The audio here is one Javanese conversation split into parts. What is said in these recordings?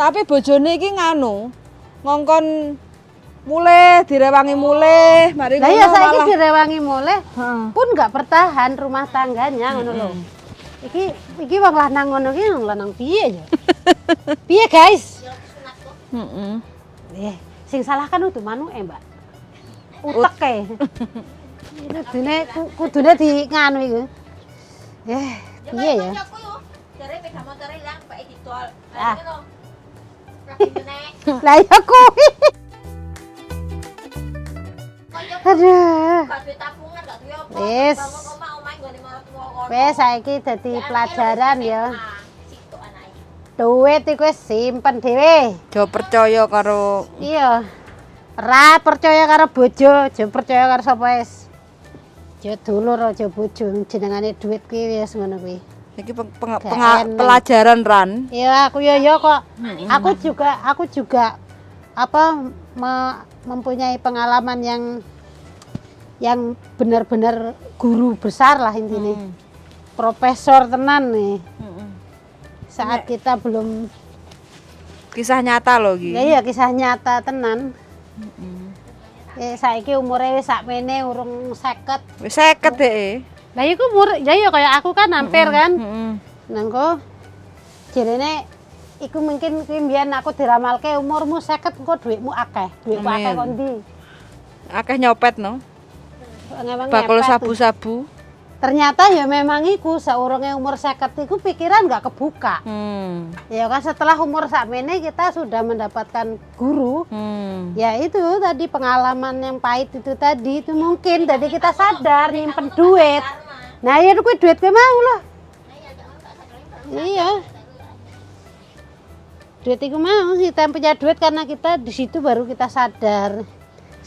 Tapi bojone iki nganu, ngongkon mulih, direwangi mulih, mari Lah ya ngono saiki malah. Direwangi mulih Heeh. pun nggak bertahan rumah tangganya ngono lho. Iki iki wong lanang ngono iki, wong lanang piye ya? Piye, guys? Heeh. Eh, sing salah kan udu manuke, Mbak. Uteke. Kudune kudune di nganu iku. Eh, piye ya? Kancaku yo, jare sepeda motore ilang, Pak, didol. Ah. Lah ngono. Rapi meneh. Lah ya kuwi. Kancaku Aduh. gak duwe tabungan, gak duwe apa. Wis. Bangun omah, omahe nggone maratuwa kono. Wes saiki dadi Ya, anake pelajaran wis ya. SMA, sitok anake. Duit iku wis simpen dhewe. Aja percaya karo Iya. Ra percaya karo bojo, aja percaya karo sapa wis. Aja dulur, aja bojo, jenengane duit kuwi wis ngono kuwi. Iki Gak eneng. pelajaran, Ran. Iya, aku yo yo kok. Aku juga apa mempunyai pengalaman yang benar-benar guru besar lah intinya. Profesor tenan nih. Saat kita belum Kisah nyata loh iki. Ya iya, kisah nyata tenan. Eh, saiki umure wis sakmene, urung 50. Wis 50 dhek. Lah iku umur ya iya, kayak aku kan hampir kan. Nangko jarene iku mungkin kuwi mbiyen aku diramalke umurmu 50 engko duitmu akeh. Duitku akeh Amin. kok ndi? Akeh nyopet no. Ngewang Bakul ngepet. sabu-sabu. Ternyata ya memang iku saurunge umur 50 iku pikiran nggak kebuka. Ya kan, setelah umur sakmene kita sudah mendapatkan guru. Ya itu tadi, pengalaman yang pahit itu tadi itu mungkin jadi kita sadar nyimpen duit. Nah ya kuwi duit kuwi mau loh. Iya. Duit itu mau, kita punya duit karena kita di situ baru kita sadar.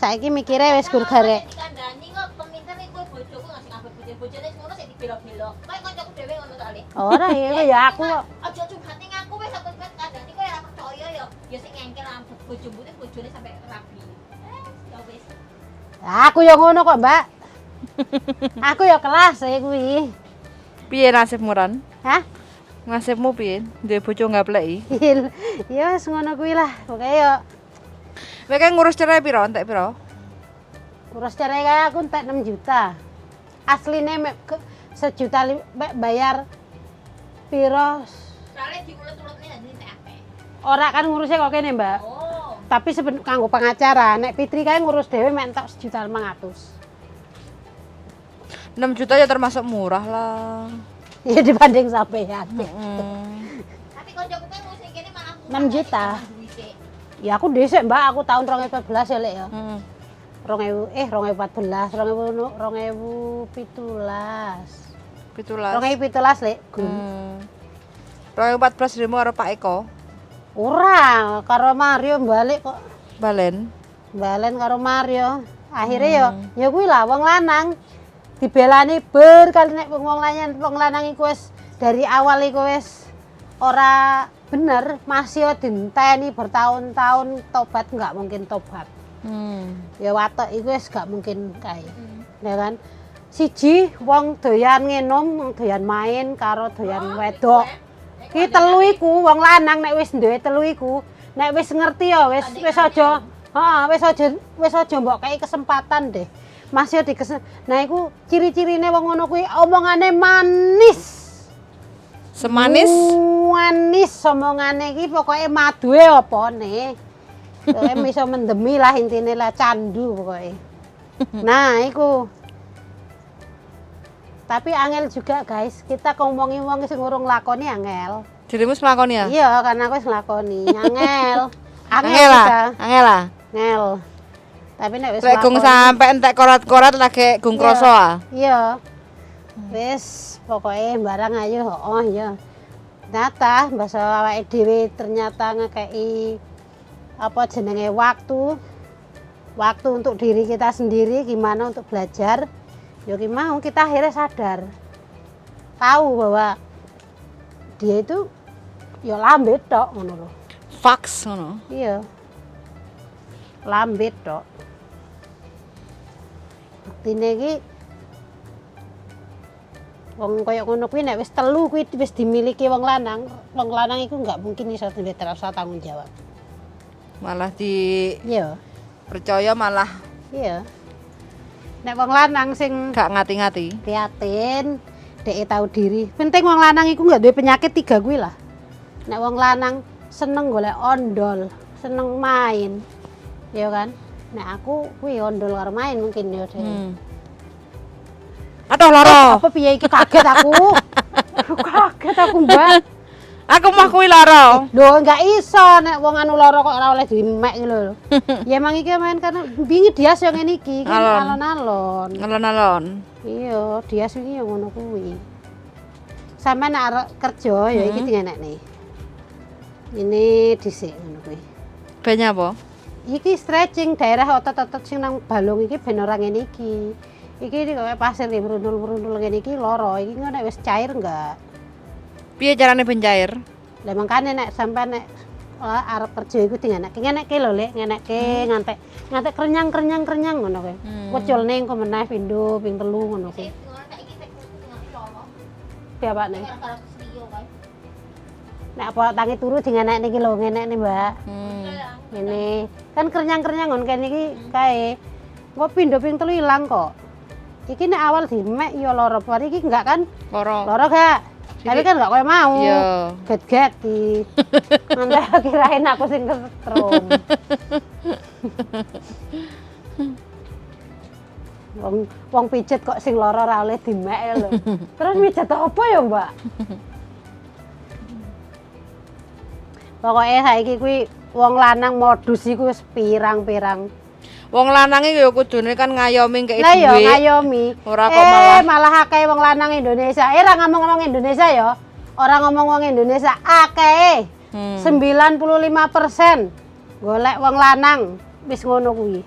Saiki mikirnya wis gur garek. Dikandani kok peminter iku bojoku ngasih ngabet bojo, bojone ngono sik dibelok-belok. Kayak kancaku dhewe ngono to, Ale. Ora ya, ya aku kok. Aja curhat ning aku wis, aku wis kandani kok ora percaya ya. Ya sing ngengkel ambek bojomu itu bojone sampai rabi. Eh, ya wis. Aku ya ngono kok, Mbak. Aku ya kelas ya kuwi. Piye nasibmu, Ran? Hah? Nasibmu piye? Duwe bojo gapleki. Ya wis ngono kuwi lah. Pokoke ya Kowe kae ngurus cerai piro? Entek piro? Ngurus cerai kayak aku entek 6 juta. Asline mek sejuta mek bayar piro? Soale diulet-uletne dadi entek akeh. Ora kan ngurusnya kok kene, Mbak. Oh. Tapi kanggo pengacara, nek Fitri kae ngurus dhewe mek entek 1.500.000. 6 juta ya termasuk murah lah. Ya dibanding sampean. Tapi kancaku kan ngurus kene malah murah. 6 juta. Duwite. Ya aku dhisik, Mbak, aku tahun 2014 ya, Lek ya. 2000 eh 2014, 2000 2017. 17. 2017, Lek. Gun. 2014 dirimu karo Pak Eko. Ora, karo Mario balik kok. Balen. Balen karo Mario. Akhirnya ya ya kuwi lah, wong lanang dibelani berkali, nek wong lanang iku wis dari awal iku wis ora bener, masih yo dienteni bertahun-tahun tobat, nggak mungkin tobat. Ya watek iku wis gak mungkin kae. Ya kan? Siji wong doyan nginum, wong doyan main karo doyan wedok. Ki telu iku wong lanang nek wis duwe telu iku, nek wis ngerti ya wis wis aja, heeh, wis aja mbok kei kesempatan deh. Masih di Nah iku ciri-cirine wong ngono kuwi omongane manis. Semanis. Manis omongane iki, pokoke maduhe opone. Pokoke iso mendemi lah intine lah, candu pokoke. Nah, iku. Tapi angel juga, guys, kita ngomongi wong sing urung lakoni angel. Dirimu wis nglakoni ya? Iya, karena aku wis nglakoni. Angel. Angel Angel lah, kita. Angel lah. Angel. Tapi nek wis Lek gung nglakoni- sampe entek korat-korat lagi gung kroso ah. Iya. Wis pokoke barang ayo, oh iya. Ternyata bahasa awake dhewe ternyata ngekei apa jenenge waktu waktu untuk diri kita sendiri, gimana untuk belajar ya ki mau kita akhirnya sadar, tahu bahwa dia itu ya lambe tok ngono lho. Fax ngono. Iya, lambe tok. Buktine iki Wong koyo ngono kuwi nek wis telu kuwi wis dimiliki wong lanang iku nggak mungkin iso duwe rasa tanggung jawab. Malah di Iya, percaya malah iya. Nek wong lanang sing gak ngati-ngati. prihatin, dhek tahu diri. Penting wong lanang iku nggak duwe penyakit tiga kuwi lah. Nek wong lanang seneng golek ondol, seneng main. Ya kan? Nek aku kuwi ondol karo main mungkin ya dhek. Aduh loro. Apa piye iki, kaget aku. Kaget aku, Mbak. Aku mah kuwi loro. Lho, enggak iso nek wong anu lara kok ora oleh dimek iki lho. Ya emang iki main karena wingi Dias yang ngene iki, iki Alon. alon-alon. Alon-alon. Iya, Dias wingi ya ngono kuwi. Sampe nek arep kerja ya iki dingenekne. Ini dhisik ngono kuwi. Ben apa? Iki stretching daerah otot-otot sing nang balung iki ben ora ngene iki. Iki kaya pasir iki merundul-merundul ngene iki lara. Iki engko nek wis cair enggak. Piye carane ben cair? Lah mangkane nek sampean nek arep kerja iku dingenekke, ngenekke lho, Lek, ngenekke ngantek ngantek krenyang-krenyang krenyang ngono kuwi. Kuculne engko meneh pindho ping telu ngono kuwi. Sing ngono saiki sing tinggal loro. Piye? Gara-gara keselio kae. Nek apa tangi turu dingenekne iki lho, ngenekne, Mbak. Ngene. Kan krenyang-krenyang ngono kene iki kae. Engko pindho ping telu ilang kok. Iki nek awal dimek ya lara, bar iki enggak kan? Loro. Lara gak? Tapi kan enggak koyo mau. Iya. Get-get di. Nanti kirain aku sing kesetrum. Wong wong pijet kok sing lara ora oleh dimek ya lho. Terus mijet apa ya, Mbak? Pokoke saiki kuwi wong lanang modus iku wis pirang-pirang. Wong lanang iki ya kudune kan ngayomi kei Lah ya dhuwit. ngayomi. Ora kok malah- Malah akeh wong lanang Indonesia. Ora ngomong-ngomong Indonesia ya. Ora ngomong wong Indonesia akeh. 95% golek wong lanang wis ngono kuwi.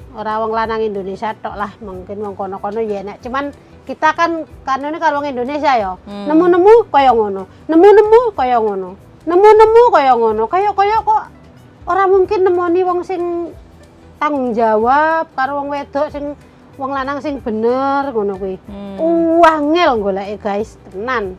Ora wong lanang Indonesia tok lah, mungkin wong kono-kono ya enek. Cuman kita kan karena ini kalau wong Indonesia ya, nemu-nemu kaya ngono, nemu-nemu kaya ngono, nemu-nemu kaya ngono, kaya-kaya kok ora mungkin nemoni wong sing tanggung jawab karo wong wedok sing wong lanang sing bener ngono kuwi. Uangel goleke guys, tenan.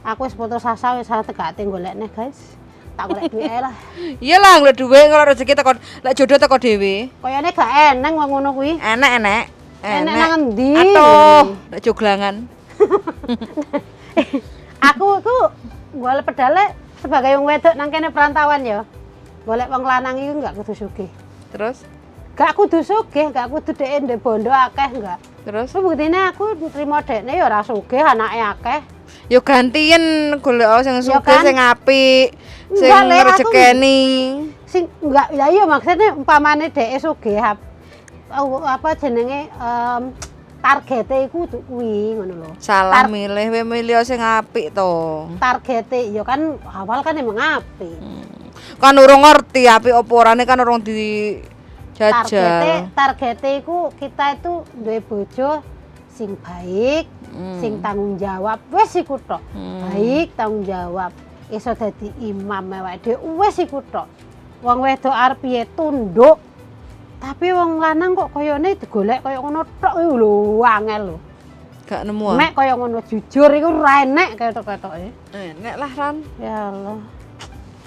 Aku wis putus asa, wis tegake golekne guys. Tak golek duit ae lah. Iyalah golek dhuwit kalau rezeki teko lek jodoh teko dhewe. Kayane gak eneng wong ngono kuwi. Enek enek. Enek nang endi? Atuh, lek joglangan. Aku iku golek pedale sebagai wong wedok nang kene perantauan ya. Golek wong lanang iku enggak kudu sugih. Terus Gak kudu sugih, gak kudu dhek ndek bondo akeh enggak. terus Terus buktine aku nrimo dekne ya ora sugih, anake akeh. yo gantien golek sing Ya sugih, kan? sing apik, sing Enggak, Le, aku- ngrejekeni. Sing enggak ya iya maksudnya umpamane dhek sugih apa jenenge targete iku kudu kuwi ngono lho. Salah milih, kowe milih sing apik to. Targete ya kan awal kan emang apik. Kan urung ngerti apik apa orane kan urung dijajal. Targete iku kita itu duwe bojo sing baik, sing tanggung jawab, wis iku tok. Baik, tanggung jawab, iso dadi imam awake dhewe, wis iku tok. Wong wedok arep piye tunduk. Tapi wong lanang kok koyone digolek kaya ngono tok iku lho angel lho. Gak nemu ah. Mek kaya ngono jujur iku ora enek ketok-ketoke. Enek lah Ran. Ya Allah.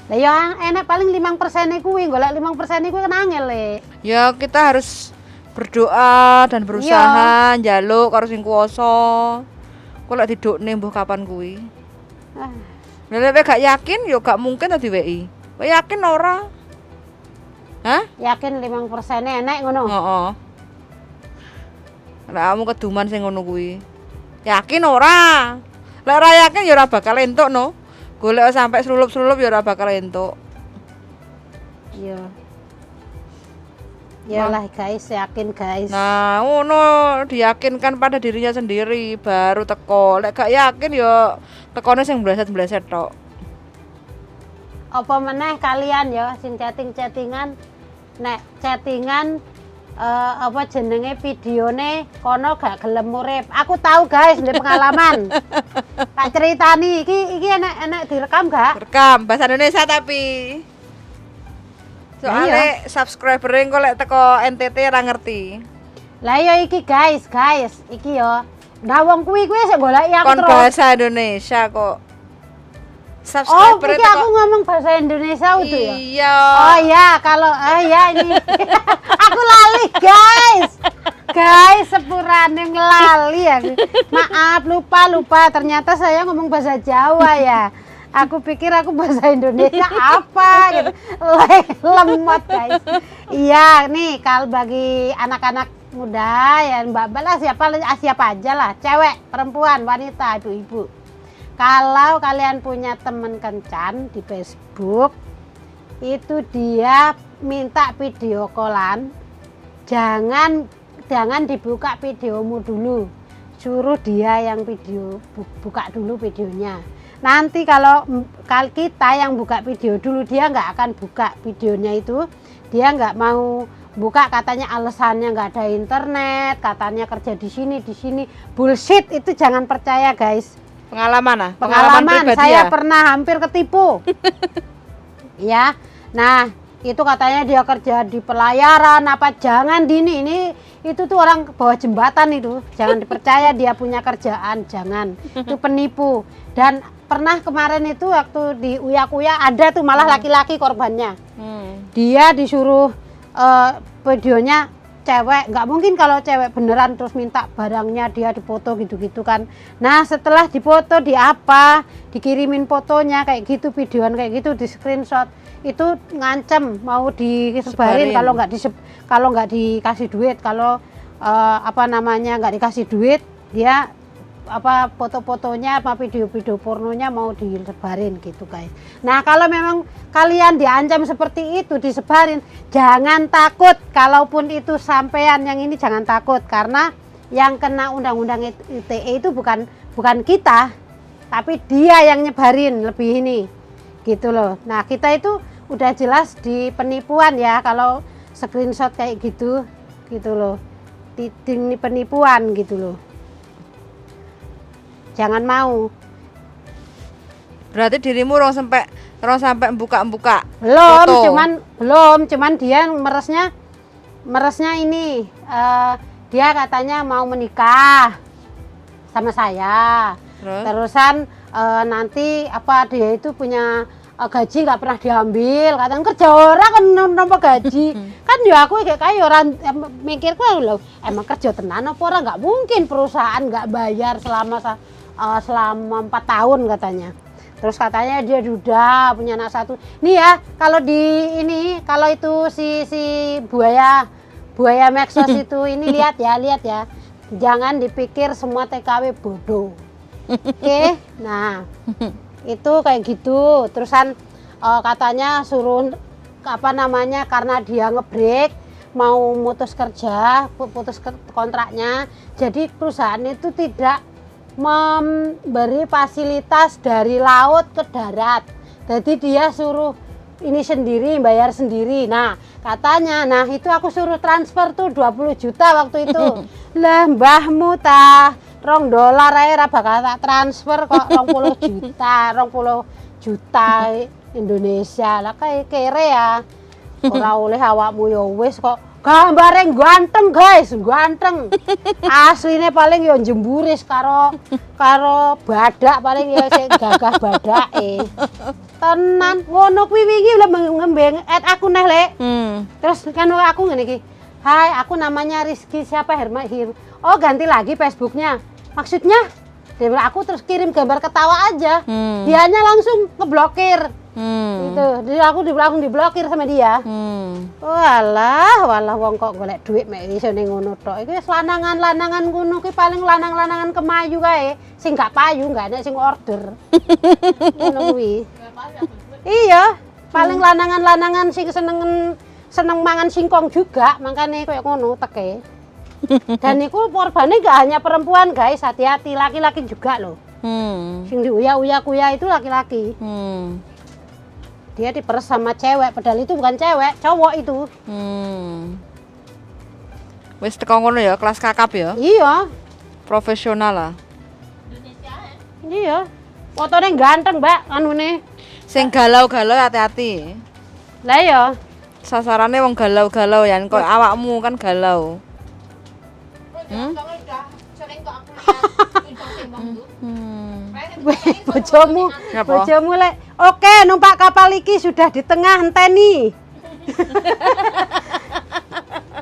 Lah ya enek paling 5% kuwi, golek 5% kuwi kan angel le. Ya kita harus berdoa dan berusaha njaluk karo sing kuwasa. Kok lek didukne mbuh kapan kuwi. Ah, Lah lek gak yakin ya gak mungkin to diweki. Kowe yakin ora? Hah? Yakin 5% enek ngono. Heeh. Lek kamu keduman sing ngono kuwi. Yakin ora? Lek ora yakin ya ora bakal entuk no. Golek sampai selulup-selulup ya ora bakal entuk. Iya. Yalah guys, yakin guys. Nah, ngono diyakinkan pada dirinya sendiri baru teko. Lek gak yakin ya tekone sing bleset-bleset tok. Apa meneh kalian ya sing chatting-chattingan, nek chattingan apa jenenge videone kono gak gelem urip. Aku tahu guys, ndek pengalaman. Tak ceritani iki iki enek-enek direkam gak? Rekam bahasa Indonesia tapi. Soalnya subscriber engko lek teko NTT ora ngerti. Lah iya iki guys, guys, iki yo. Nah, wong kuwi kuwi sik goleki aku Kon terus. bahasa Indonesia kok. Oh, Subscriber iki aku ngomong bahasa Indonesia udah ya? Iya. Oh iya, kalau oh iya ini aku lali, guys. Guys, sepurane ngelali aku. Maaf, lupa lupa. Ternyata saya ngomong bahasa Jawa ya. Aku pikir aku bahasa Indonesia apa gitu. Lemot, guys. Iya, nih kalau bagi anak-anak muda ya, mbak-mbak lah, siapa siapa aja lah, cewek, perempuan, wanita, ibu-ibu. Kalau kalian punya temen kencan di Facebook, itu dia minta video callan, jangan jangan dibuka videomu dulu, suruh dia yang video buka dulu videonya. Nanti kalau kalau kita yang buka video dulu, dia nggak akan buka videonya itu. Dia nggak mau buka, katanya alasannya nggak ada internet, katanya kerja di sini di sini. Bullshit itu, jangan percaya, guys. Pengalaman ah? Pengalaman, pribadi saya ya? Pernah hampir ketipu ya. Nah, itu katanya dia kerja di pelayaran apa, jangan di ini itu tuh orang bawah jembatan itu, jangan dipercaya dia punya kerjaan, jangan, itu penipu. Dan pernah kemarin itu waktu di Uya-Kuya ada tuh malah laki-laki korbannya. Dia disuruh videonya cewek, nggak mungkin kalau cewek beneran, terus minta barangnya dia dipoto gitu-gitu kan. Nah, setelah dipoto di apa, dikirimin fotonya kayak gitu, videoan kayak gitu, di screenshot itu, ngancem mau disebarin Sebarin. Kalau nggak dikasih duit, kalau apa namanya, nggak dikasih duit, dia apa, foto-fotonya apa video-video pornonya mau disebarin gitu, guys. Nah, kalau memang kalian diancam seperti itu, disebarin, jangan takut. Kalaupun itu sampean yang ini, jangan takut, karena yang kena undang-undang ITE itu bukan bukan kita, tapi dia yang nyebarin lebih ini gitu loh. Nah, kita itu udah jelas di penipuan ya kalau screenshot kayak gitu gitu loh. Di penipuan gitu loh. Jangan mau. Berarti dirimu rong sampai buka-buka Belum, foto? Cuman belum, cuman dia meresnya meresnya ini dia katanya mau menikah sama saya. Terus? Terusan nanti apa, dia itu punya gaji nggak pernah diambil, katanya kerja orang kan nampa gaji kan ya. Aku kayak kayak orang mikir loh, emang kerja tenan apa ora? Nggak mungkin perusahaan nggak bayar selama selama 4 tahun katanya. Terus katanya dia duda, punya anak satu. Nih ya, kalau di ini, kalau itu si si buaya buaya medsos itu ini, lihat ya, lihat ya, jangan dipikir semua TKW bodoh, oke? Nah, itu kayak gitu. Terusan katanya suruh apa namanya, karena dia ngebreak, mau mutus kerja, putus kontraknya, jadi perusahaan itu tidak memberi fasilitas dari laut ke darat, jadi dia suruh ini sendiri, bayar sendiri. Nah, katanya, nah itu aku suruh transfer tuh 20 juta waktu itu. Lah, mbahmu ta, 2 dolar ae ora bakal tak transfer kok 20 juta, 20 juta Indonesia lah, kayak kere ya ora oleh awakmu. Ya wis kok gambare ganteng, guys, ganteng. Asline paling ya jemburis karo karo badak, paling ya sing gagah badake. Tenan ngono kuwi wingi lho ngembeng add aku neh, Lek. Terus kan aku ngene iki. "Hai, aku namanya Rizky siapa Herma Hir." "Oh, ganti lagi Facebooknya." "Maksudnya?" Dia bilang, aku terus kirim gambar ketawa aja. Dianya langsung ngeblokir. Gitu. Jadi aku langsung diblokir sama dia. Walah, walah, wong kok golek duit mek iso ning ngono tok. Iki wis lanangan-lanangan ngono ki paling lanang-lanangan kemayu kae. Sing gak payu gak enek sing order. Ngono kuwi. Iya, paling lanangan-lanangan sing seneng seneng mangan singkong juga, makanya kayak ngono teke. Dan itu korbannya gak hanya perempuan, guys, hati-hati, laki-laki juga loh. Sing diuya-uya kuya itu laki-laki. Dia diperes sama cewek, padahal itu bukan cewek, cowok itu. Wis teko ngono ya, kelas kakap ya. Iya, Profesional lah. Indonesia ya. Iya. Fotone ganteng, Mbak, anune. Sing galau-galau hati-hati. Lah ya, Sasarannya wong galau-galau ya, kok awakmu kan galau. Udah sering kok aku lihat. Bojomu, Nyapa? bojomu lek oke numpak kapal iki sudah di tengah enteni.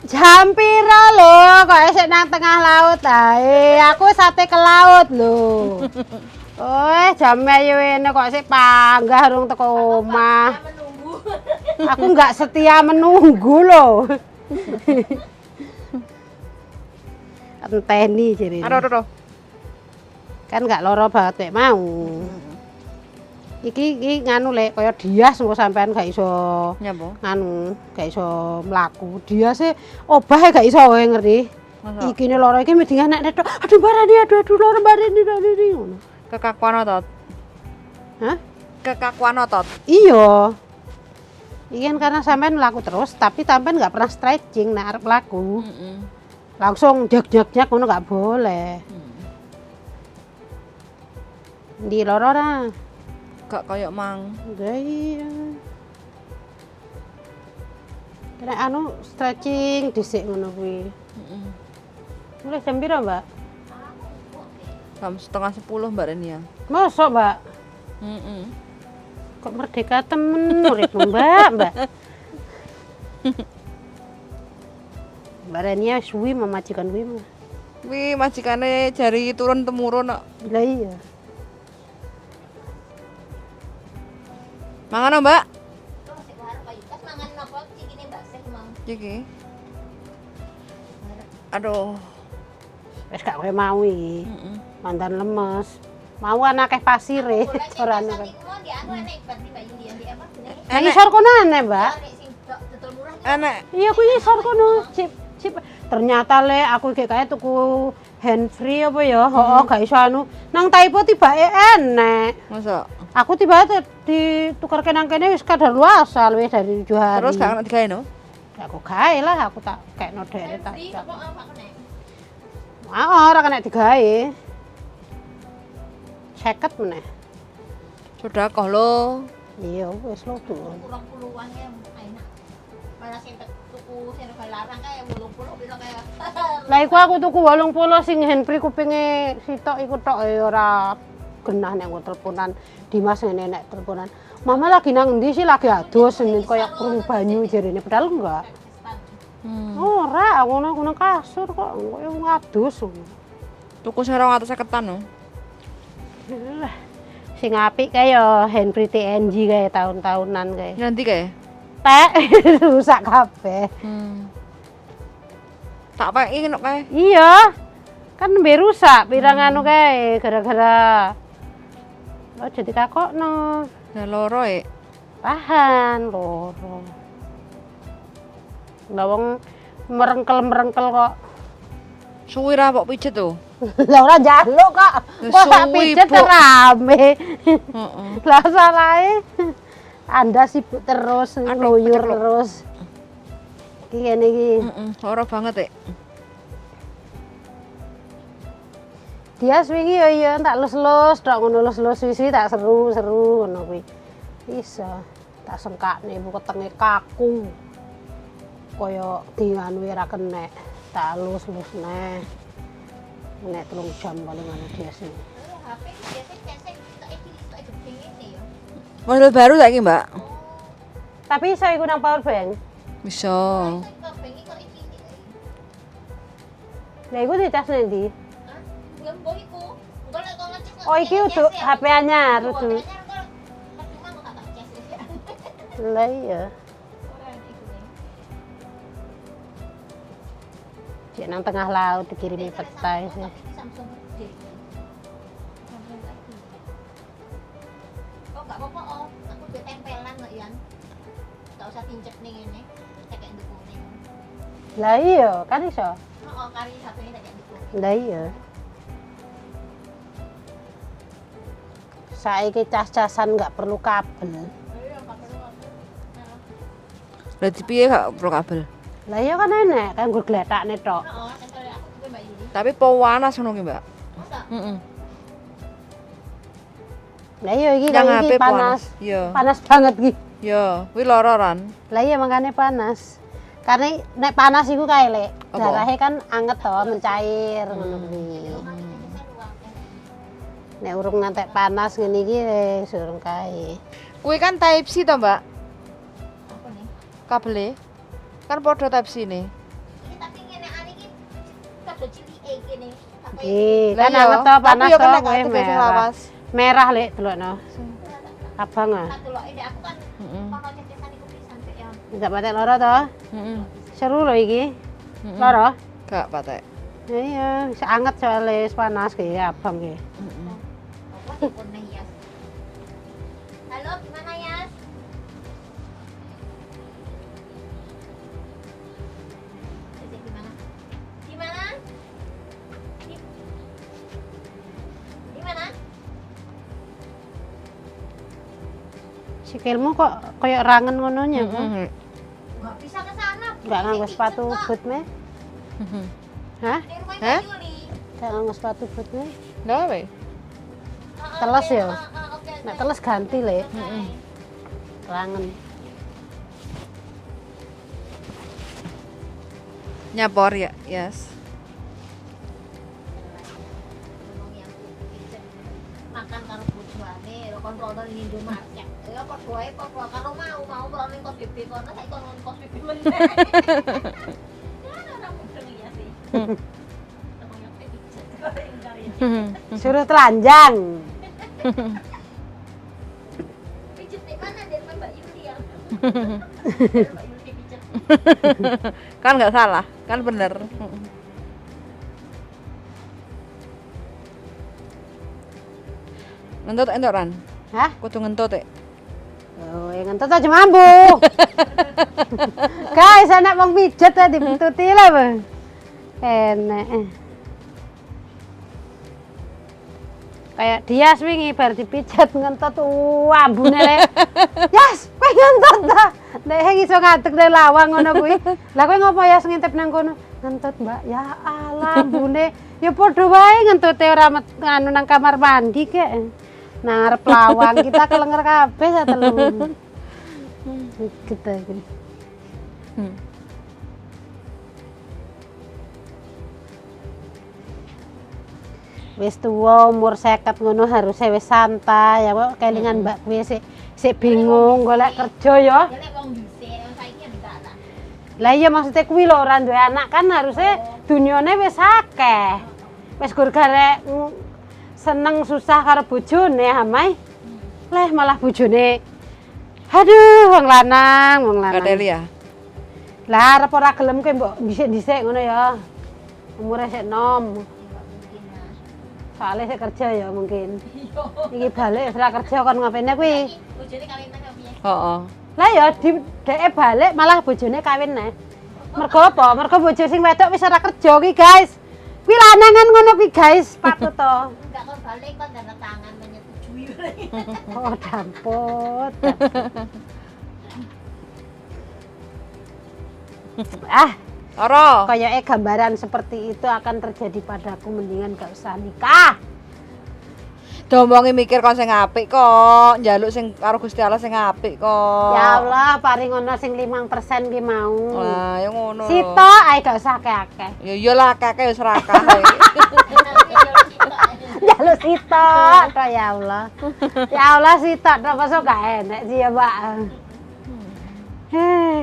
Jam piro lho kok esek nang tengah laut ae. Aku sate ke laut lho. Oh, jam ayo ini kok sik panggah urung teko omah. Menunggu. Aku nggak setia menunggu loh. Enteni jadi. Aduh, aduh, aduh. Kan nggak loro banget nek mau. Iki iki nganu lek kaya Dias engko sampean gak iso Nyapa? nganu, gak iso mlaku. Dias e obah gak iso kowe ngerti. Masa? Iki ne loro iki mesti nek tok. Aduh barani aduh aduh loro barani barani ngono. Kekakuan otot. Hah? Kekakuan otot. Iya. Iki kan karena sampean mlaku terus, tapi sampean nggak pernah stretching nek arep mlaku. Heeh. Langsung jak-jak-jak ngono nggak boleh. Ndi loro ora? Gak koyok mang. Lah iya. Kena anu stretching dhisik ngono kuwi. Heeh. Mulai jam piro, Mbak? Jam 9.30 Mbak Renia. Mosok, Mbak? Heeh. Kok merdeka temen uripmu, Mbak, Mbak. Mbak Renia suwi memajikan kuwi. Mbak. Wih, majikane jari turun temurun kok. Lah iya. Mangan Mbak? Kok sik warung Pak Yukas mangan napa cikine Mbak Sih mau. Iki. Aduh. Wis gak kowe mau iki. Heeh. Mantan lemes. Mau kan akeh pasire Boleh sing ora anu pasar kan. iku mau di anu enek berarti Mbak Yuli di apa jenenge? Nang isor kono aneh, Mbak. Enek sing dodol murah iki. Enek. Iya kuwi isor kono. Cip cip. Ternyata le aku iki kae tuku hand free apa ya? Heeh, gak iso anu. Nang Taipo tibake enek. Masa? Aku tiba ditukarke nang kene wis kadaluarsa luwih dari 7 hari. Terus gak kena digawe no? Ya aku gawe lah, aku tak kekno dhewe tak. Free apa apa kena? Ah, ora kena digawe. 50 meneh. Sedekah lho. Iya, wis lho tuh. Kurang puluhan ya enak. Malah sing tuku sing rega larang kae 80 piro kae. Lah iku aku tuku 80 sing handfree kupinge sitok iku tok ya ora genah nek nggo teleponan. Dimas ngene nek teleponan. Mama lagi nang endi sih lagi adus ngene kaya krungu banyu jarene padahal enggak. Ora, aku nang nang kasur kok koyo wong adus ngono. Tuku sing 250-an no. Lah, sing apik kae ya handfree TNG kae tahun-tahunan kae. Nanti kae. Tek rusak kabeh. Tak peki nek kae. Iya. Kan nembe rusak pirang anu kae gara-gara oh jadi kakokno. Lah loro e. Tahan loro. Lah wong merengkel-merengkel kok. Suwi ra mbok pijet to. Lah ora njaluk kok. Lah Kok tak suwi, pijet Bu. rame. Heeh. Lah salahe Anda sibuk terus, Aduh, ngluyur keceklok. terus. Iki ngene iki. Heeh, loro banget e. Dia wingi ya iya tak lus-lus, tok ngono lus-lus suwi-suwi tak seru-seru ngono kuwi. Iso tak sengkakne ibu wetenge kaku. Kaya dianu ora kenek, tak lus-lus neh. Nek 3 jam paling anu dia sih. HP biasa cesek tok iki tok gede ngene ya. Model baru saiki, Mbak. Tapi iso iku nang power bank. Bisa. Kok bengi kok iki iki. Lah iku dicas ning ndi? Hah? Ya mbok iku. Engko lek kok ngecek Oh iki udah HP anyar udah. Percuma kok gak tak ces. Lah iya. Ora enek iku ning. Cek nang tengah laut dikirimi peta sih. Tapi iki Samsung gede. Samsung lagi. Oh, gak apa-apa, oh. Aku duwe tempelan kok, Yan. Gak usah tincep ning ngene. Tekek ndukune. Lah iya, kan iso. Heeh, kari HP-ne tekek ndukune. Lah iya. Saiki cas-casan nggak perlu kabel. Iya, gak perlu aku. Nah. Lah piye gak perlu kabel? Lah iya kan enek, kan nggo gletakne tok. Heeh, tempel aku duwe Mbak Yuli. Tapi panas ngono ki, Mbak. Masa? Heeh. Lah iya iki Yang kan iki HP panas. panas. Iya. Panas banget iki. Iya, kuwi loro ran. Lah iya makanya panas. Karena nek panas iku kae lek, Apa? darahnya kan anget to, mencair ngono kuwi. Nek urung ngantek panas ngene iki wis urung kae. Kuwi kan type C to, Mbak? Apa nih? Kabele. Kan padha type C nih. Ini tapi ngene iki padha cilike kene. Iki Lah kan iya, anget to tapi panas yo to kena kowe gak sing merah. lawas. Merah lek delokno. Abang ah. Tak deloke ndek aku kan Heeh. kono cetesan iku pisan sik ya. Enggak patek loro to? Heeh. Seru lho iki. Loro? Gak patek. Iya, wis anget soalnya wis panas ki abang ki. Heeh. Apa telepon nih Yas? Halo, gimana Yas? Jadi gimana? Gimana? Di mana? Sikilmu kok koyo rangen ngono nya, kok? Heeh. Nggak bisa ke sana. Enggak nganggo sepatu boot me? Hah? Di rumah Hah? Mbak Yuli. Enggak nganggo sepatu boot me? Lah we. Ah, Teles oke, ya? oke, Nek oke. teles ganti le, Oke. rangen. Nyapor ya, Yes. Ngomong yang pijet. Makan karo bojone, lho kon rono ning Indomaret. Ya padha wae padha karo mau mau rono ning kos BB kono saiki kon rono kos BB meneh. Ya ora mudeng ya sih. Ngomong yang pijet kok ingkar ya. Suruh telanjang. Pijet di mana dari rumah Mbak Yuli ya? Dari Mbak Yuli pijet. Kan nggak salah, kan bener. Ngentut entuk Ran? Hah? Kudu ngentut e. Oh, ya ngentut aja mampu. Guys, anak wong pijet ya dipentuti lah, Bang. Enak. Kayak Dias wingi bar dipijet ngentut ambune le. Yas, kowe ngentut ta? Nek iso ngadeg nang lawang ngono kuwi. Lah kowe ngopo Yas ngintip nang kono? Ngentut, Mbak. Ya Allah, ambune. Ya padha wae ngentute ora nganu nang kamar mandi kek. Nang ngarep lawang kita kelenger kabeh satelu. Gitu iki. Wis tuwa umur 50 ngono harusnya wis santai ya kok kelingan Mbak kuwi sik sik bingung golek kerja ya. Ya lek wong dhisik, wong saiki ya enggak lah. Lah iya maksudnya kuwi lho ora duwe anak kan harusnya dunyane wis akeh. Wis gur garek seneng susah karo bojone amai. Leh malah bojone aduh wong lanang, wong lanang. Gadeli ya. Lah arep ora gelem kowe mbok dhisik-dhisik ngono ya. Umure sik nom. Ya enggak mungkin lah. Soalnya sik kerja ya mungkin. Iki balik wis ora kerja kon ngapene kuwi. Saiki bojone kawin nang piye? Heeh. Lah ya di dheke balik malah bojone kawin neh. Mergo apa? Mergo bojo sing wedok wis ora kerja ki, guys. Kuwi lanangan ngono kuwi, guys. Patut to. Enggak kon balik kon tanda tangan menyetujui. Oh, damput. Ah, Ora. kayaknya gambaran seperti itu akan terjadi padaku, mendingan gak usah nikah. Diomongi mikir kon sing apik kok, njaluk sing karo Gusti Allah sing apik kok. Ya Allah, paring ono sing 5% ki mau. Lah, ya ngono. Sitok ae gak usah akeh-akeh. Ya iyalah kakek ya serakah. Jaluk sitok tok ya Allah. Ya Allah sitok tok masa gak enek sih ya, Mbak. Heh.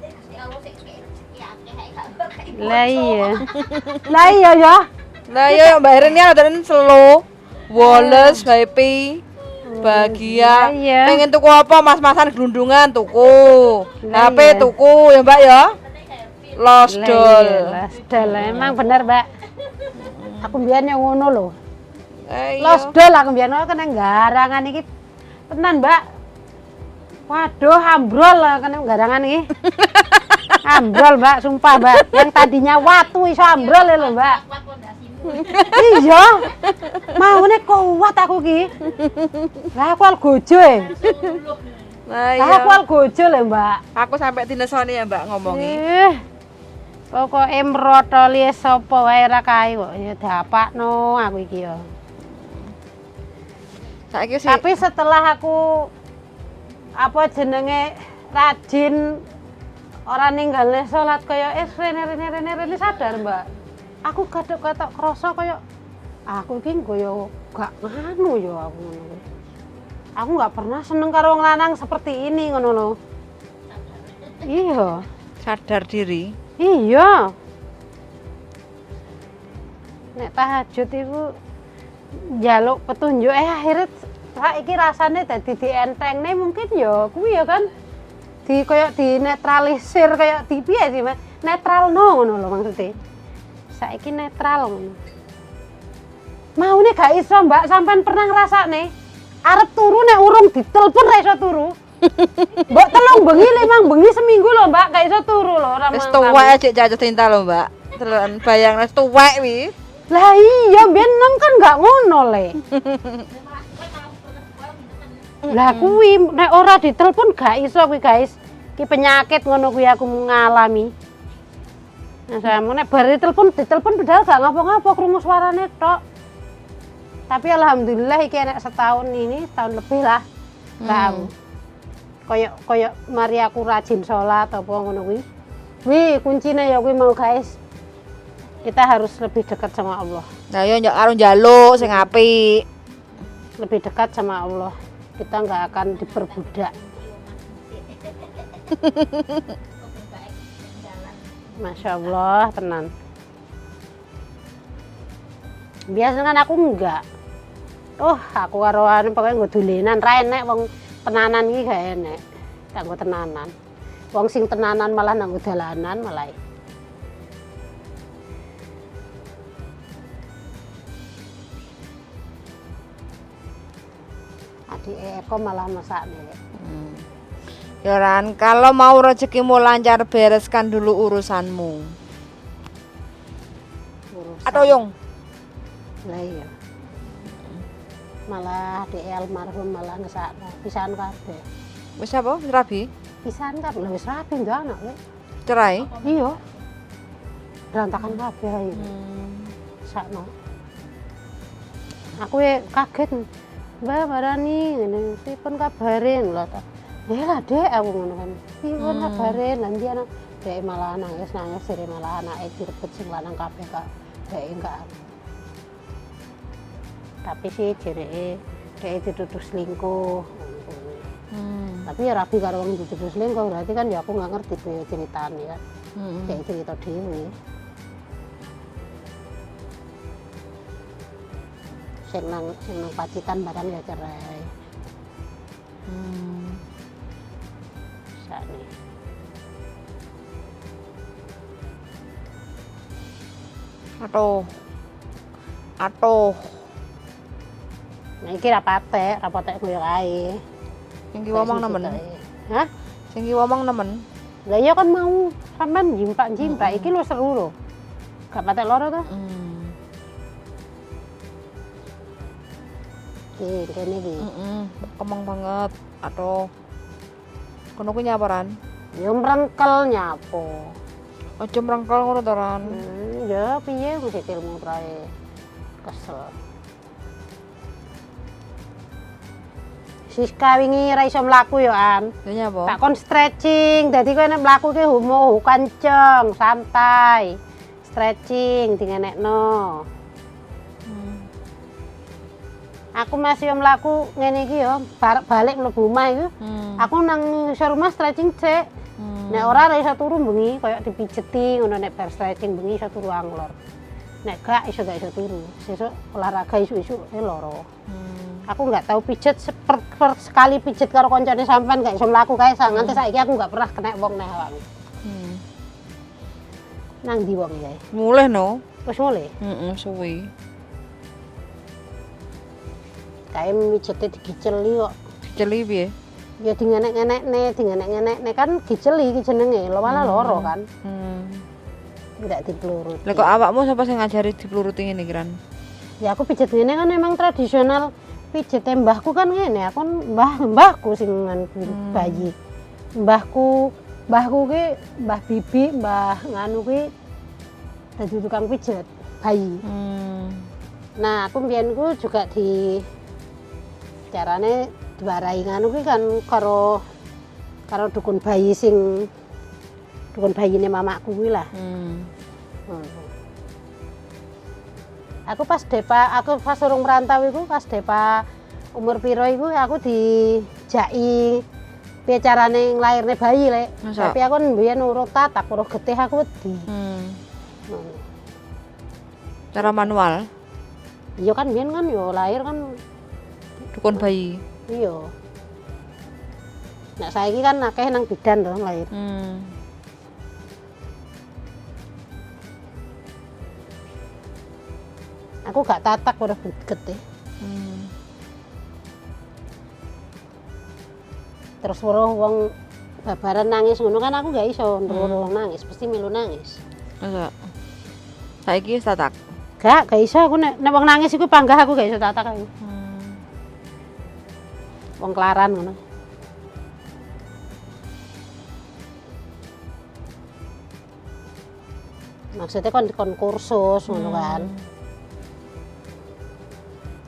Gusti Allah sing kei rezeki akeh ae gak bakal. Lah iya. Lah iya ya. Lah iya Mbak Erin ya ada slow, woles, happy, bahagia. Lah iya. Pengen tuku apa mas-masan gelundungan tuku. Lah HP iya. tuku ya Mbak ya. Los Lah dol. iya, Los dol emang bener, Mbak. Aku mbiyen yang ngono lho. Eh, iya. Los dol aku mbiyen kena garangan iki. Tenan, Mbak. Waduh, ambrol lah kena garangan iki. Ambrol, Mbak, sumpah, Mbak. Yang tadinya watu iso ambrol lho, Mbak. Kuat pondasimu. Iya. Maune kuat aku ki. Lah aku algojo e. Lah Lah iya. aku algojo lho, Mbak. Aku sampai dinesoni ya Mbak ngomongi. Eh. Pokoke mrotoli sapa wae ra kae kok ya dapakno aku iki ya. Saiki sih Tapi setelah aku apa jenenge rajin ora ninggalne salat kaya rene rene rene rene sadar, Mbak. Aku gadok-gadok krasa kaya Aku iki nggo gak nganu ya aku ngono kuwi. Aku nggak pernah seneng karo wong lanang seperti ini ngono lho. Iya. Sadar diri. Iya. Nek tahajud iku njaluk petunjuk akhirnya saiki rasane dadi dientengne mungkin ya kuwi ya kan. Di koyo dinetralisir kayak di piye sih, Mas? Netralno ngono lho maksudnya. Saiki netral ngono. Maune gak iso, Mbak, sampean pernah ngrasakne? Arep turu nek urung ditelepon ra iso turu. Mbok 3 bengi 5 bengi seminggu lho, Mbak, gak iso turu lho ora Wis mang- tuwek aja jatuh cinta lho, Mbak. Telan bayang wis tuwek wi. Lah iya, biyen nem kan gak ngono le. Lah kuwi nek ora ditelepon gak iso kuwi, guys. Ki penyakit ngono kuwi aku ngalami. Nah, saya nek bar ditelepon padahal gak ngapa-ngapa krungu suarane tok. Tapi alhamdulillah iki enek setahun ini, setahun lebih lah. Gak aku. Koyok koyok mari aku rajin sholat apa ngono kuwi. Wih, kuncine ya kuwi mau guys. Kita harus lebih dekat sama Allah. Lah yo njak karo njaluk sing apik. Lebih dekat sama Allah. Kita nggak akan diperbudak. Masya Allah, tenan. Biasanya kan aku enggak. Oh, aku karo anu pokoke nggo dolenan, ra enek wong tenanan iki gak enek. Kanggo tenanan. Wong sing tenanan malah nang dalanan malah. Adik Eko malah masak nih. Ya Ran, kalau mau rezekimu lancar bereskan dulu urusanmu. Urusan. Atau yung Lah iya. Malah adik almarhum malah ngesakno pisahan kabeh. wis apa? Wis rabi? Pisahan kabeh. Lah wis rabi nduk anak lek. Cerai? Iya. Berantakan kabeh ayo. Sakno. Aku ya kaget. Mbak marani ngene, pripun kabare lho ta. Ya lah Dek aku ngono kan. Pripun kabare lah ndi anak Dek malah nangis-nangis jere malah anake direbut sing lanang kabeh kak. Dek enggak. Tapi sih jereke dek dituduh selingkuh. Tapi ya rabi karo wong dituduh selingkuh berarti kan ya aku nggak ngerti piye ceritane kan. Dek cerita dhewe. Sing nang Pacitan barang ya cerai. Sakne. Aduh. Aduh. Nah iki ra patek koyo kae. Sing ki ngomong nemen. Hah? Sing ki ngomong nemen. Lah iya kan mau sampean jimpak-jimpak iki lho seru lho. Gak patek loro to? Iki kene iki. Kemeng banget. Aduh. Kono kuwi nyapa Ran? Ya mrengkel nyapo. Aja mrengkel ngono to Ran. Ya piye mesti ilmu prae. Kesel. Siska wingi ra iso mlaku ya An. Lha nyapa? Tak kon stretching, dadi kowe nek mlaku ki homo kanceng, santai. Stretching dingenekno. Aku masih mlaku ngene iki ya, balik mlebu omah iku. Aku nang ngisor rumah stretching cek. Nek ora iso turu bengi, koyo dipijeti ngono nek bar stretching bengi iso turu anglor. Nek gak iso gak iso turu. Sesuk olahraga isuk-isuk loro. Aku nggak tahu pijet sekali pijet karo koncone sampean gak iso mlaku kae nganti saiki aku nggak pernah kena wong neh awakmu. Nang ndi wong kae? Mulih no. Wis mulih? Heeh, suwi. Kae mijete digiceli kok. Diceli piye? Ya dingenek-ngenekne, dingenek-ngenekne kan diceli iki jenenge, lho malah loro kan. Ndak dipluruti. Lah kok awakmu sapa sing ngajari dipluruti ngene iki Ran? Ya aku pijet ngene kan emang tradisional pijete mbahku kan ngene, aku mbahku sing bayi. Mbahku ki mbah bibi, mbah nganu ki dadi tukang pijet bayi. Nah, aku mbiyen ku juga di carane diwarai nganu ki kan karo dukun bayi sing dukun bayine mamakku kuwi lah. Aku pas Depa, aku pas urung merantau iku pas Depa umur piro iku aku dijaki piye carane nglairne bayi, Lek. Masa? Tapi aku mbiyen urung tatak, urung getih aku wedi. Ngono. Cara manual, Iya kan biyen kan yo lahir kan dukun bayi. iya. Nek saiki kan akeh nang bidan to lahir. Aku gak tatak urung getih. Terus weruh wong babaran nangis ngono kan aku gak iso weruh wong nangis, pasti melu nangis. Masa? Saiki wis tatak. Gak iso aku nek nek wong nangis iku panggah aku gak iso tatak aku. Wong kelaran ngono. Maksudnya kon kon kursus ngono kan.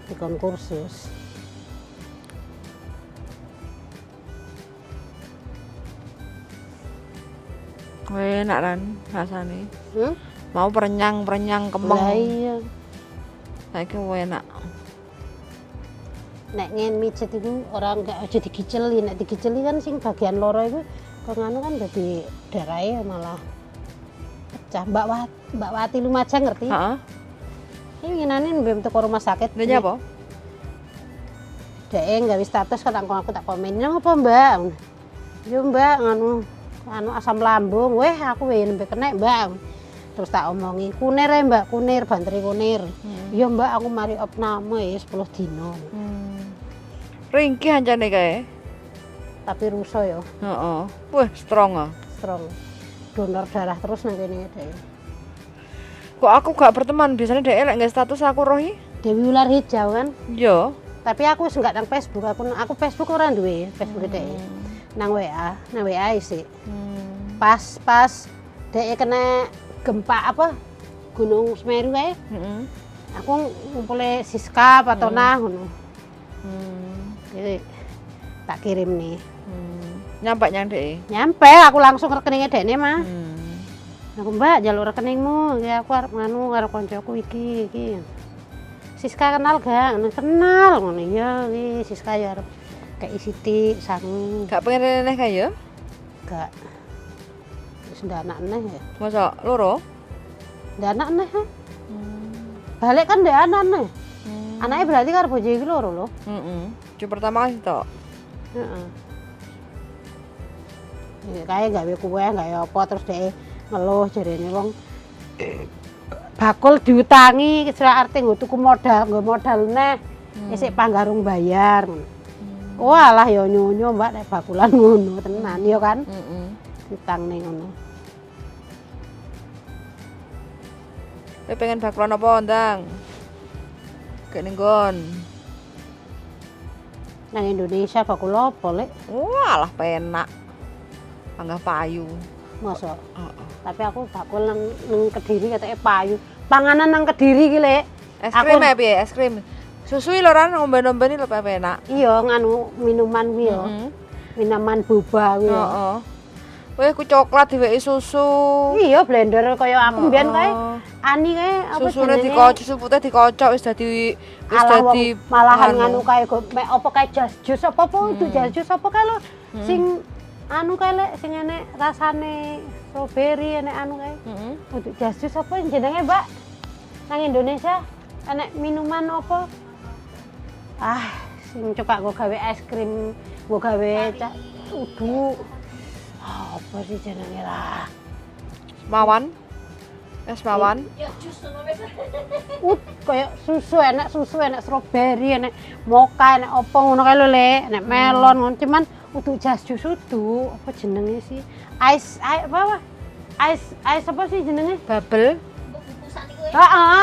Dikon kursus. Enak kan rasane. Mau perenyang-perenyang kemeng. Lah iya. Saiki enak. Nek ngen mijet iku ora gak aja digiceli, nek digiceli kan sing bagian loro iku kok nganu kan dadi darahe malah pecah. Mbak Wati Lumajang ngerti? Heeh. Ini winginane mbem teko rumah sakit. Lha nyapa? Dhek gawe status kan aku tak komen. Nang apa, Mbak? Yo, Mbak, nganu anu asam lambung. Weh, aku weh nembe kenek, Mbak. Terus tak omongi, kunir ya, Mbak, kunir, banteri kunir. Iya, Mbak, aku mari opname ya 10 dino. Ringkih ancane kae. Tapi rusuh ya, Heeh. Wah, strong ah. strong. Donor darah terus nang kene dhek. Kok aku gak berteman, biasanya dhek lek nggak status aku rohi. Dewi Ular Hijau kan. Iya. Tapi aku wis enggak nang Facebook, aku Facebook ora duwe, Facebook dhek. Nang WA, nang WA isik. Pas-pas dhek kena gempa apa? Gunung Semeru kae. Aku ngumpule Siska Patona ngono. Jadi tak kirim nih. Nyampe nyang dhek. Nyampe aku langsung rekeningnya dekne mah. Aku Mbak jalur rekeningmu, ya aku arep nganu karo koncoku iki iki. Siska kenal gak? Ngono, kenal ngono iya iki Siska ya arep kei sithik sangu. Gak pengen reneh kae ya? Gak. Wis ndak anak neh ya. Masa loro? Ndak anak neh. Ha? Balik kan ndak anak neh. Anaknya berarti karo bojo iki loro lho. Heeh. Cucu pertama kan sitok. Heeh. Ya kae gawe kue, gawe apa terus dhek ngeluh jarene wong bakul diutangi kira arte nggo tuku modal, nggo modal neh. Isik panggarung bayar ngono. Walah ya nyonyo Mbak nek bakulan ngono tenan ya kan. Diutangne ngono. Kowe pengen bakulan apa, Ndang? Gak ning nggon. Nang Indonesia bakul apa, Lek? Walah penak. Panggah payu. Mosok. Heeh. Tapi aku bakul nang Kediri ketoke payu. Panganan nang Kediri ki, Lek. Es krim ya piye? Es krim. Susu lho ran ngombe-ngombe lho penak. Iya nganu minuman kuwi ya. Minuman boba kuwi ya. Heeh. Weh, ku coklat diweki susu. Iya blender kaya aku mbiyen kae. Ani kae apa Susune jenenge? dikocok, susu putih dikocok wis dadi wis Alah wong dadi malahan nganu kae kok mek apa kae jas jus apa apa itu jas jus apa kae lho sing anu kae lek sing enek rasane strawberry enek anu kae. Untuk jas jus apa jenenge, Mbak? Nang Indonesia enek minuman apa? Ah, sing coba nggo gawe es krim, nggo gawe udu. Apa sih jenenge lah? Mawan. Es mawan. Ya jus ngono wis. Kayak susu enek strawberry, enek mocha, enek apa ngono kae lho, Lek, enek melon ngono. Cuman udu jas jus udu, apa jenenge sih? Ice, ice apa? Ice, ice apa sih jenenge? Bubble. Mbok bukusan iku ya. Heeh.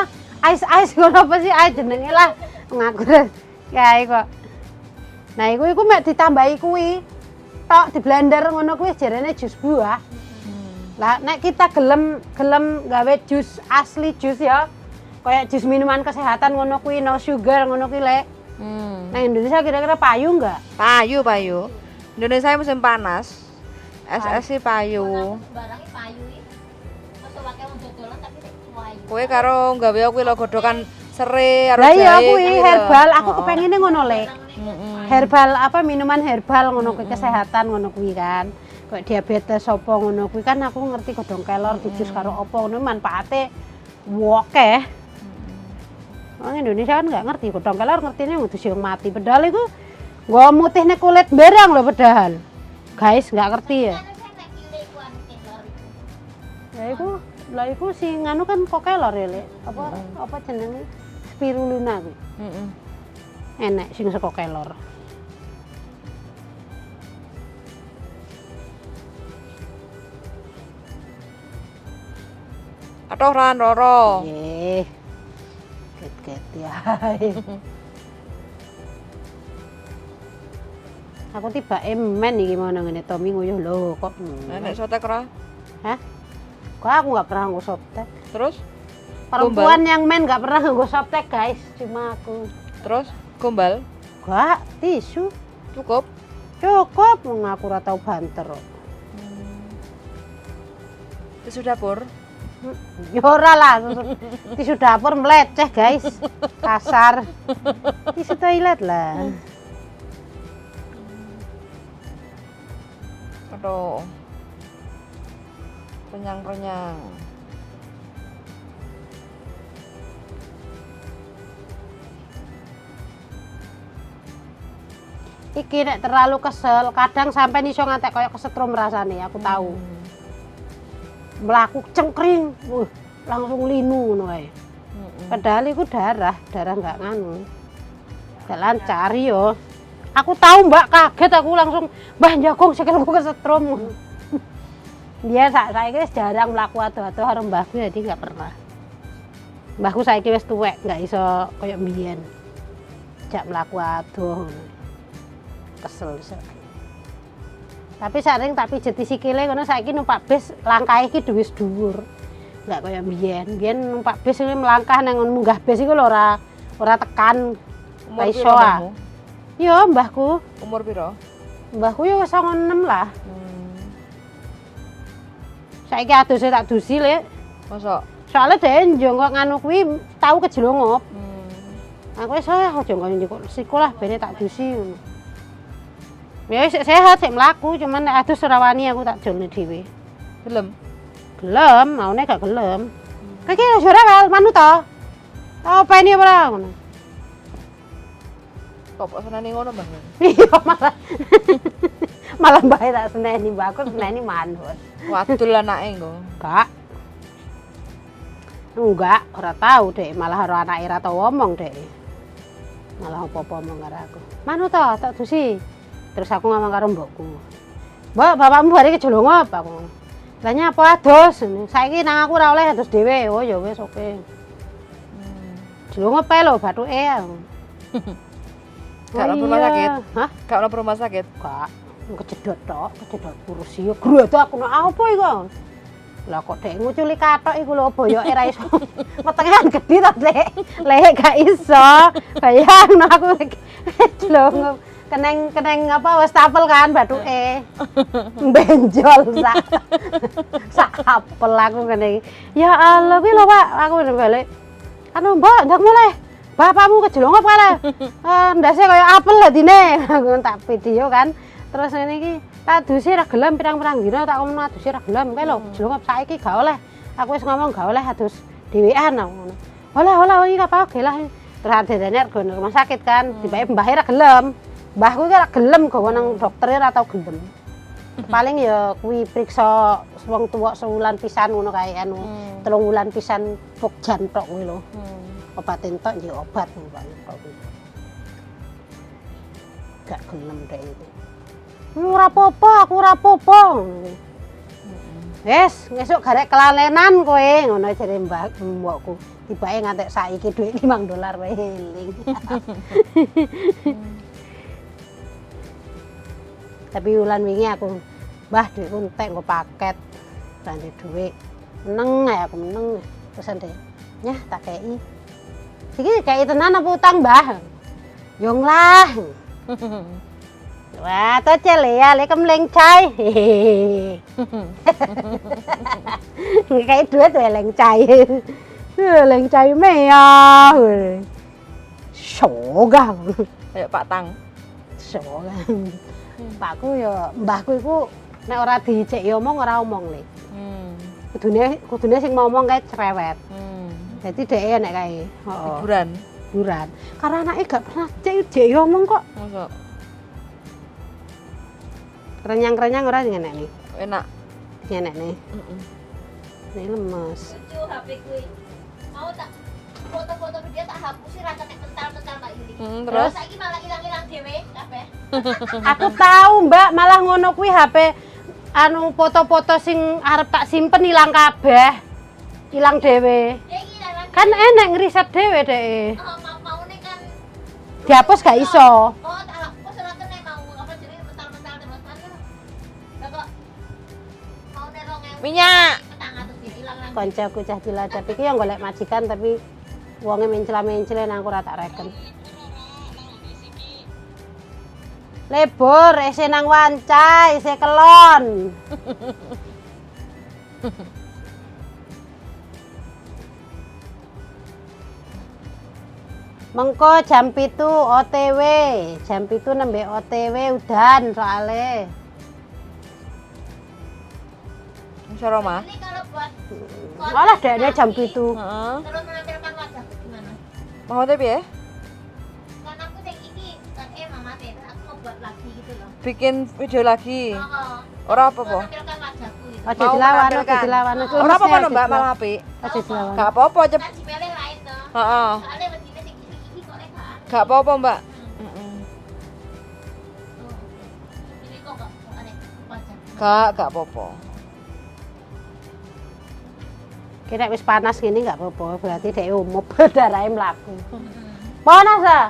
Ice ice ngono apa sih ice jenenge lah. Ngaku kae kok. Nah, iku mek ditambahi kuwi. Tok di blender ngono kuwi jarene jus buah. Lah nek kita gelem gawe jus asli jus ya. Kayak jus minuman kesehatan ngono kuwi no sugar ngono kuwi Lek. Nah Indonesia kira-kira payu enggak? Payu, payu. Indonesia musim panas. Es sih payu. Barange payu iki. Mosok akeh wong dodolan tapi sik payu. Kowe karo gawe kuwi lho godhokan Sere karo Lah iya jahe kuwi lho. herbal, aku Heeh. kepengine ngono lek. Herbal apa minuman herbal ngono kuwi kesehatan ngono kuwi kan. Kayak diabetes apa ngono kuwi kan aku ngerti godhong kelor dijus karo apa ngono manfaate wokeh. Wong Indonesia kan nggak ngerti godhong kelor ngertine ngudusi wong mati. Padahal iku nggo mutihne kulit barang lho padahal. Guys, nggak ngerti ya. Ya iku, lah iku sing nganu kan kok kelor ya, Lek. Apa apa jenenge? Spirulina kuwi. Heeh. Enek sing saka kelor. Atau ran roro. Nggih. Ket-ket ya. Aku tiba men iki mau nang ngene Tommy nguyuh lho kok. Nek sotek ora? Hah? Kok aku nggak pernah nggo softtek. Terus? Perempuan yang men nggak pernah nggo softtek, guys. Cuma aku. Terus gombal Gak, tisu. cukup. Cukup wong aku ora tau banter kok. Tisu dapur. Ya ora lah, tisu dapur meleceh, guys. Kasar. Tisu toilet lah. Aduh. Renyang-renyang. Iki nek terlalu kesel, kadang sampai iso ngantek koyo kesetrum rasane, aku tahu. Mlaku cengkring, wuh, langsung linu ngono kae. Padahal iku darah, darah nggak nganu. Nggak lancar yo. Aku tahu Mbak, kaget aku langsung, Mbah jagong sikilku kesetrum. Dia saiki wis jarang mlaku ado-ado karo mbahku jadi nggak pernah. Mbahku saiki wis tuwek, nggak iso koyo mbiyen. Jak mlaku adoh ngono. Kesel iso. Tapi sering tak pijeti sikile ngono saiki numpak bis langkahe iki wis dhuwur. Nggak koyo mbiyen. Mbiyen numpak bis iki melangkah nang ngono munggah bis iku lho ora tekan. Umur Ra iso piro ah. mbahmu? Yo mbahku. Umur piro? Mbahku yo wis 96 lah. Saiki aduse tak dusi, Lek. Mosok? Soale dhek njongkok nganu kuwi tau kejelongup. Aku wis ah aja njongkok siku lah bene tak dusi ngono. Ya wis sehat sik mlaku, cuman nek adus ora wani aku tak jolne dhewe. Gelem? Gelem, maune gak gelem. Kowe iki aja rewel, manut to. Openi apa ora ngono. Kok kok seneni ngono, Mbah? Iya malah. Malah mbae tak seneni, Mbak. Aku seneni manut. Wadul anake engko. Enggak. Enggak, ora tau dek, malah karo anake ora tau omong dek. Malah apa-apa omong karo aku. Manut to, tak dusi. Terus aku ngomong karo mbokku. Mbok, bapakmu bare kejelongop aku. Lah nyapa adus? Saiki nang aku ora oleh adus dhewe. Oh ya wis oke. Jelongop ae lho bathuke aku. Gak mlebu rumah sakit? Hah? Gak mlebu rumah sakit? Gak. Kejedot tok, kejedot kursi. Grodak aku nak apa iku? Lah kok dek nguculi kathok iku lho boyoke ra iso. Wetenge kan gedhi to, Dek. Lek gak iso. Bayangno aku jelongop. Keneng-keneng apa wastafel kan bathuke. Benjol sak apel aku ngene iki. Ya Allah kuwi lho Pak, aku balik. Anu Mbok, ndak mulai. Bapakmu kejelongop kae. Ndase kaya apel dadine. Aku tak video kan. Terus ngene iki tak dusi ra gelem pirang-pirang dina tak ngomong adusi ra gelem kae lho kejelongop saiki gak oleh. Aku wis ngomong gak oleh adus dhewean aku ngono. Olah olah iki apa oke lah. Terus adene rego nang rumah sakit kan, tibake mbahe ra gelem. Mbahku iki ora gelem gawa nang dokter ora tau gelem. Paling ya kuwi priksa wong tuwa sewulan pisan ngono kae anu. 3 wulan pisan pokjan tok kuwi lho. Obat entok nggih obat paling tok kuwi. Gak gelem dek itu. Ora apa-apa, aku ora apa-apa. Wes, ngesuk garek kelalenan kowe ngono jare mbah mbokku. Tibake ngantek saiki dhuwit $5 wae eling. Tapi wulan wingi aku, Mbah dhuwitku entek nggo paket. Ora ndek dhuwit. Meneng ae aku meneng. Terus ndek, nyah tak kei. Iki kei tenan apa utang, Mbah? Yo lah. Wah, to cele ya, lek kemleng cai. Ngekei dhuwit wae leng cai. 靓仔咩啊？傻噶， Kayak Pak Tang. 傻噶。Pakku ya, mbahku iku nek ora dicek ya omong ora omong le. Kudune kudune sing ngomong kae cerewet. Dadi dhek nek kae. Heeh. Hiburan. Hiburan. Karena anaknya gak pernah cek cek ya omong kok. Masa Kerenyang-kerenyang ora ngenekne. enak. Ngenekne. Heeh. Ini lemes. Lucu HP kuwi. Mau tak foto-foto video tak hapusi ra kena mental-mental Mbak Yuli. Terus Saiki malah ilang-ilang dhewe kabeh. Aku tahu Mbak, malah ngono kuwi HP anu foto-foto sing arep tak simpen ilang kabeh. Ilang dhewe. Ya iki ilang. Kan enek ngriset dhewe dhek. Oh, mau maune kan Dihapus gak iso. Oh, tak hapus ora kena mau apa jenenge mental-mental terus kan. Lah kok maune 2000. Minyak. 400 ya ilang-ilang. Koncoku cah Cilacap iki yang golek majikan tapi wonge mencla-mencle nang aku ora tak reken. Lebur, isih nang wanca, isih kelon. Mengko jam 7 OTW, jam 7 nembe OTW udan soale. Cara mah. Ini kalau buat Malah dekne jam 7. Heeh. Terus menampilkan wajahku gimana? Mau te piye? Kan aku sing iki kan mama teh terus aku mau buat lagi gitu loh. Bikin video lagi. Oh, Ora apa-apa. menampilkan wajahku gitu. Aja Mau dilawan, aja menampilkan. dilawan. Ora apa-apa no, Mbak, malah apik. Aja dilawan. Gak apa-apa, cep. Kan Gmail-e lain toh. Heeh. Soalnya wedine sing iki iki kok lek gak. Gak apa-apa, Mbak. Heeh. Oh, ini kok gak aneh wajah. Gak apa-apa. Kira wis panas gini nggak apa-apa, berarti dhek umup darahe mlaku. Panas ah.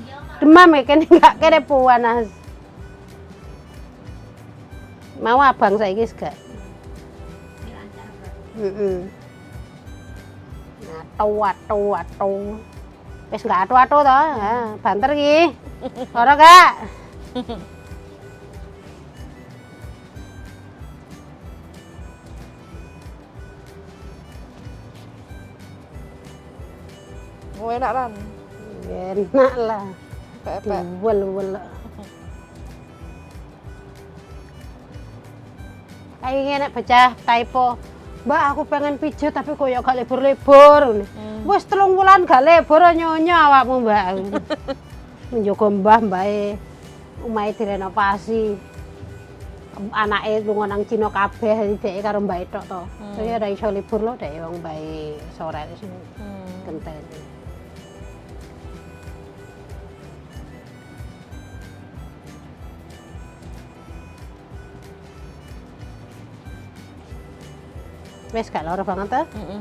Iya, malah Demam ya kene nggak kene panas. Mau abang saiki wis gak? lancar berarti. Heeh. Atu atu atu. Wis gak atu-atu to, ha, banter iki. Ora gak? Oh, enak lan. Enak lah. Pepek. Diwel-wel. Kayak nek bocah typo. Mbak aku pengen pijet tapi kok ya gak libur-libur. Wis 3 wulan gak libur nyonya awakmu, Mbak. Menjogo mbah mbae omahe direnovasi. Anake lunga nang Cina kabeh dheke karo mbae tok to. Saya ora iso libur lho dheke wong mbae sore sing genteni. Wis gak lara banget ta? Heeh.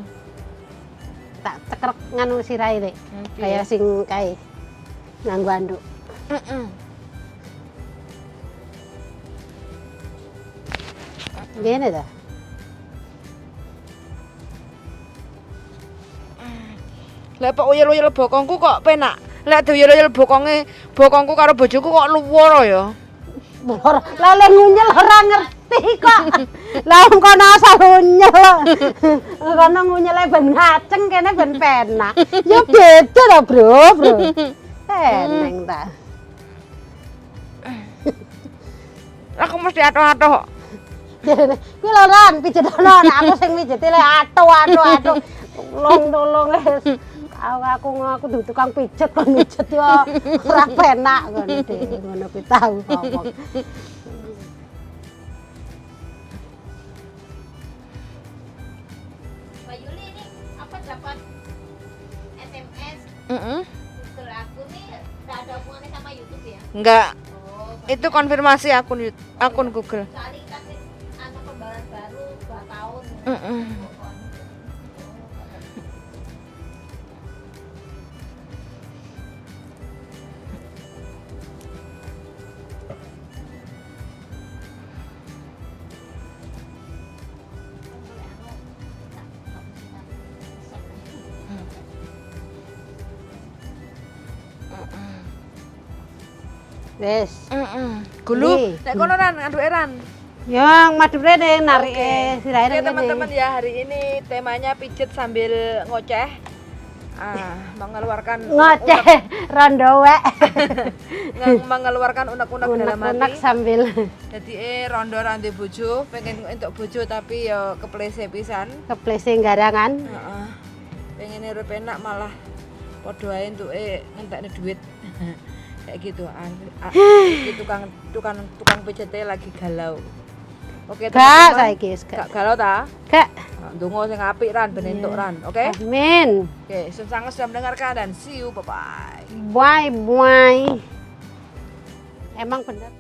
Tak cekrek nganu sirahe rek. Kayak sing kae. Nganggo anduk. Heeh. Ngene ta? Lek kok uyel-uyel bokongku kok penak. Lek diuyel-uyel bokonge, bokongku karo bojoku kok luwara ya. Ora, lah lek ngunyel ora ngerti kok. Lah wong kono asal ngunyel. Kono ngunyele ben ngaceng kene ben penak. Ya beda ta, Bro, Bro. Eneng ta. Aku mesti atoh-atoh. Kuwi lho Ran, pijetono nek aku sing mijeti le atuh atuh atuh. Tulung tulung wis. Aku dudu tukang pijet kon mijet yo ora penak ngono dhewe ngono kuwi tau ngomong. Mbak Yuli ini apa dapat SMS Heeh. Google aku nih nggak ada hubungannya sama YouTube ya? Enggak, Oh, itu konfirmasi akun Google. soalnya kita sih anu pembayaran baru 2 tahun. Heeh. Wis. Heeh. Gulu, Nih. nek kono Ran, anduke Ran. Ya madhep rene narike sirahe Oke rene. Teman-teman ya, hari ini temanya pijet sambil ngoceh. Ah, mengeluarkan Ngoceh rondo wek. Mengeluarkan unek-unek dalam Unek-unek hati. sambil Jadi rondo ra nduwe bojo, pengen entuk bojo tapi ya keplese pisan. Keplese garangan. Heeh. Pengen urip enak malah padha ae entuke ngentekne duit. Kayak gitu. Ah, ah, iki tukang tukang tukang pijete lagi galau. Oke, Gak teman-teman. saiki wis gak. Gak galau ta? Gak. Nah, ndonga sing apik, Ran, ben entuk, Ran. Oke? Amin. Oke, sangat sudah mendengarkan dan see you. Bye bye. Bye bye. Emang bener.